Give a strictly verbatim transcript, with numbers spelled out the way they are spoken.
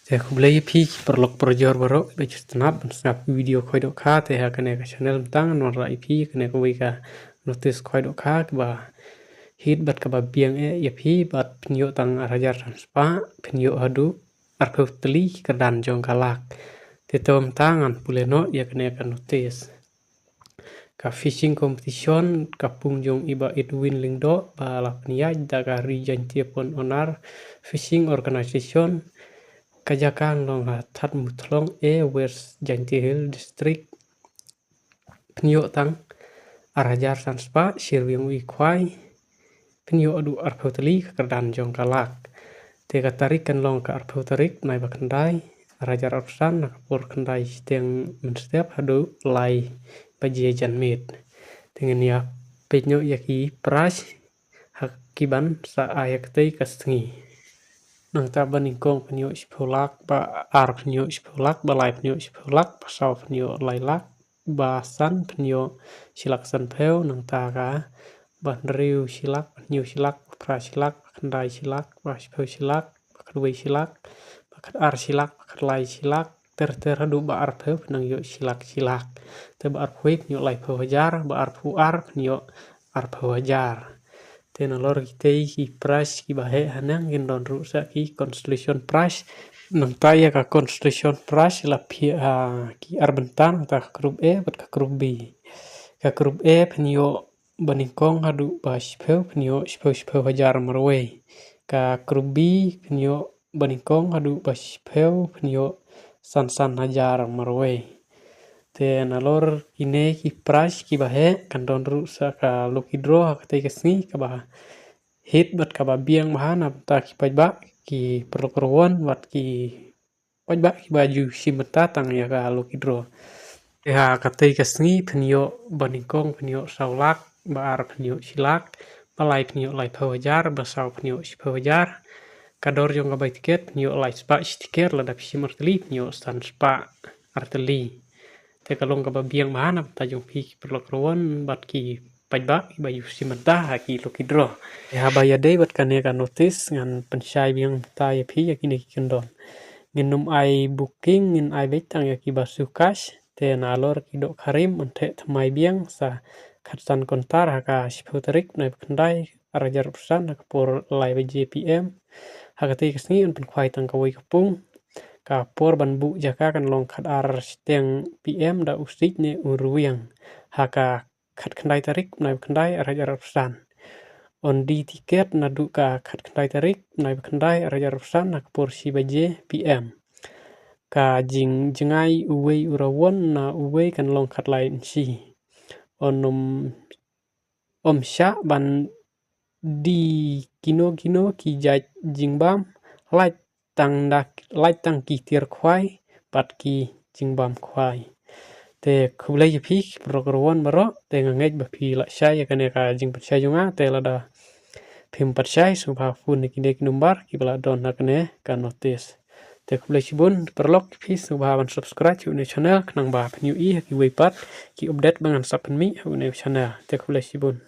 Te khublei ïa phi ki paralok parajor baroh ba ju sngap ban sngap ki video khwai dohkha. Te ha kane ka channel mynta ngan wanrah ïa phi kane kawei ka notice khwai dohkha kaba hit bad kaba biang eh ïa phi bad phin ïoh tang ar hajar san spah, phin ïoh haduh arphew tylli ki kyrdan jong ka lak. Te to mynta ngan pule noh ïa kane ka notice. Ka fishing competition, ka pung jong i Bah Edwin Lyngdoh ba la pynïaid da ka Ri Jaintia Pawn Onar Fishing Organisation, ka jaka long ha Thadmuthlong A, West Jaintia Hills District. Phin ïoh tang ar hajar san spah, shirwiang u i khwai, phin ïoh haduh arphew tylli ka kyrdan jong ka lak. Te ka tarik kan long ka arphew tarik bnai ba khyndai, ar hajar arphew san, na ka por khyndai shiteng mynstep haduh lai baje janmiet. Te ngin ïa peit noh ïa ki prize ha ki ban sa ai ha katei ka sngi. Nangta ba nyngkong phin ïoh shiphew lak, ba ar phin ïoh shiphew lak, ba lai phin ïoh shiphew lak, ba saw phin ïoh lai lak, ba san phin ïoh shi lak sanphew, nangta ka ba hynriew shi lak, ba hynñiew shi lak, ba phra shi lak, ba khyndai shi lak, ba shiphew shi lak, ba khatwei shi lak, ba khatar shi lak, ba khatlai shi lak, ter ter haduh ba arphew phin nang ïoh shi lak shi lak. Te ba arphew wei phin ïoh laiphew hajar, ba arphew ar phin ïoh arphew hajar. Te nalor kitei ki prize kiba heh haneng kin don ruh sa ki consolation prize. Nangta ïa ka consolation prize la phiah ha ki ar bynta, nangta ka group A bad ka group B. Ka group A phin ïoh ba nyngkong haduh ba shiphew phin ïoh shiphew shiphew hajar marwei. Ka group B phin ïoh ba nyngkong haduh ba shiphew phin ïoh san san hajar marwei. Te nalor kine ki prize kiba heh kan don ruh sa ka lucky draw ha katei ka sngi kaba hit bad kaba biang bha na bynta ki paidbah, ki paralok ruh bad ki paidbah kiba ju shim bynta tang ïa ka lucky draw. Te ha katei ka sngi phin ïoh ba nyngkong phin ïoh saw lak, ba ar phin ïoh shi lak, ba lai phin ïoh laiphew hajar, ba saw phin ïoh shiphew hajar. Ka dor jong ka bai tiket phin ïoh lai spah shi tiket, lada phi shim artylli phin ïoh san spah artylli. Te ka long kaba biang bha na bynta jong phi ki paralok ruh bad ki paidbah kiba ju shim bynta ha ki lucky draw. Te haba ïadei bad kane ka notice ngan pynshai biang bynta ïa phi ïa kine ki kyndon. Ngin ym ai booking, ngin ai beit tang ïa kiba shu cash. Te nalor ki dohkha rim yn theh thymmai biang sa khatsan kyntar ha ka shiphew tarik bnai ba khyndai ar hajar arphew san ha ka por lai baje P M. Ha katei ka sngi yn pynkhwai tang kawei ka pung. Ka por ban buh jaka kan long khatar shiteng P M da u siej ne u rwiang ha ka khatkhyndai tarik bnai ba khyndai ar hajar arphew san. Yn die tiket naduh ka khatkhyndai tarik bnai ba khyndai ar hajar arphew san ha ka por shi baje P M. Ka jingjngai uwei u rawon na uwei kan long khatlai inshi. Yn ym, ym shah ban die kino kino ki jait jingbam, lait tang da, lait tang ki tiar khwai bad ki jingbam khwai. Te khublei ïa phi ki paralok ruh bad baroh, te nga ngeit ba phi la shai ïa kane ka jingpynshai jong nga, te lada phim pat shai sngewbha phone ïa kine ki number kiba la don ha kane ka notice. Te khublei shibun paralok, phi sngewbha ban subscribe ïa une u channel khnang ba phin ïohi ïa kiwei pat ki update ba ngan sa pynmih ha une u channel. Te khublei shibun.